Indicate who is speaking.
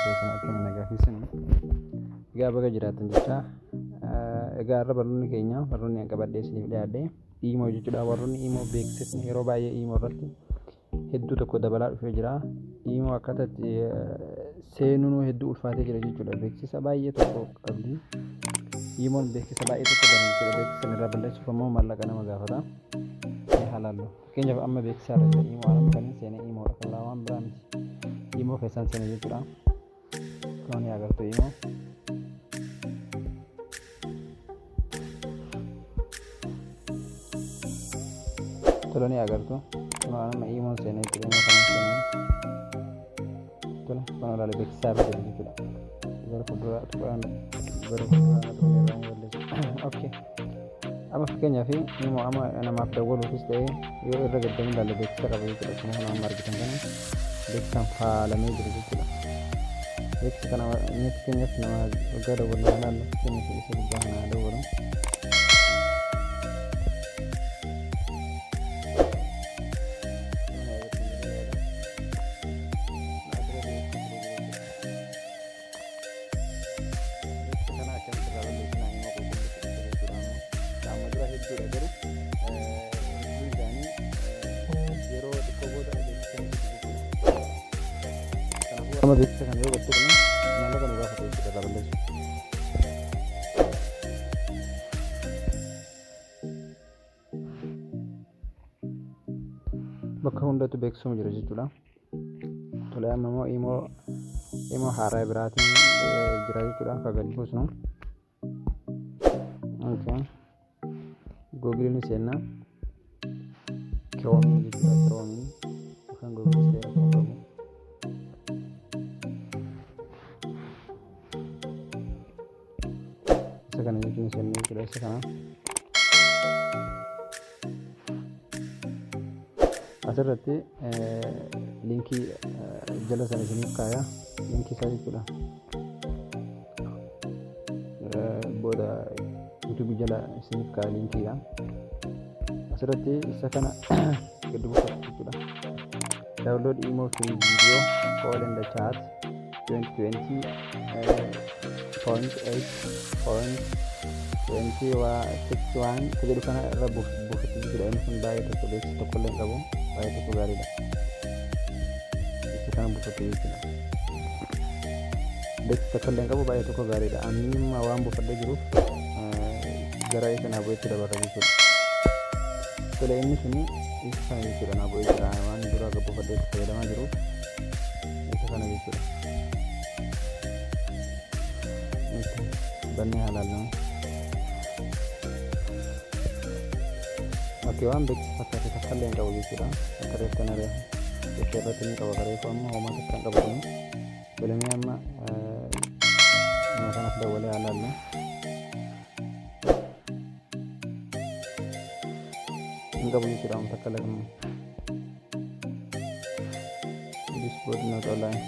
Speaker 1: Keessan akkamiin nagaa keessan? Egaa baga jiraattan jecha. Egaa har'a barnoonni keenya, barnoonni an qabadhee isiniif dhiyaadhe imo jechuudha. Warroonni imo beeksisni yeroo baay'ee imo irratti hedduu tokko dabalaa dhufee jira. Imo akkaataa itti seenuun hedduu ulfaatee jira jechuudha. Beeksisa baay'ee tokko qabdi. Imoon beeksisa baay'ee tokko dabala jechuudha. Beeksisa irraa balleessuuf ammoo maallaqa nama gaafata. Mee haa laallu. Fakkeenyaaf amma beeksisa irra jira imo, amma kan hin seene imoodha. Kan biraa waan biraa miti. Imo keessaan seene jechuudha. Kan agartu imo. Tola, ni agartu. Kun amma imoon seenee jechuudha. Imo kana seenee. Tola, kun olaale beeksisaa irra jira jechuudha. Gara fuulduraa tuqaan, gara fuulduraa tuqaan irraa hin balleessu. Okay. Amma fakkeenyaaf imo amma namaaf dawwaluufis ta'ee yoo irra gaddanii ilaalle beeksisa qaba jechuudha. Akkuma kana amma argitan kana beeksisaan faalamee jira jechuudha. Beeksisa kana inni fakkeenyaaf nama waggaa dawwalu ilaallu, fakkeenyaaf isa gubbaa kana dawwalu. Beeksisa kana akkamitti irraa balleessinaa? Imo qulqulluutti dhufe jechuudha amma. Amma dura hedduudha, garuu hedduun isaanii yeroo xiqqoo booda beeksisa ni fidu jechuudha. Kanaafuu amma beeksisa kana yoo tuqne maallaqa nu gaafata jechuudha irraa balleessu. Bakka hundattuu beeksisuma jira jechuudha. Tole, amma immoo imo haaraa biraatiin jira jechuudha akka gadi buusnu. Okay. Google ni seenna. Chrome jechuudha, Chrome yookaan Google ta'e rakkoo qabu. Isa kana jechuun seenna jechuudha isa kana. Asirratti linkii jala sana isiniif kaaya, linkii isaa jechuudha. Booda YouTube jala isiniif kaaya linkiidha. Asirratti isa kana gadi buufatu jechuudha. Download imo free video call and chat 2020.8.20 61 jedhu kana irra buufatu jechuudha. Inni kun baay'ee tokko beeksisa tokko illee hin qabu. Baay'ee tokko gaariidha. Isa kana buufatu jechuudha. Beeksisa tokko illee hin qabu, baay'ee tokko gaariidha. Ani amma waan buufadhee jiruuf gara isa naa bu'eetti dabarra jechuudha. Tole, inni suni isa kana jechuudha, naa bu'ee jira, waan dura buufadhee itti fayyadamaa jiruuf isa kana jechuudha. Bannee haa laallu. Okay, waan beeksisa fakkaate takka illee hin qabu jechuudha. Akka reeffa kana reefu jecha irratti ni qaba, reefu amma homaa takka hin qabu kuni. Filamee amma nama kanaaf dawwalee haa laallu. Hin qabu jechuudha amma takka illee kun. This bot not online.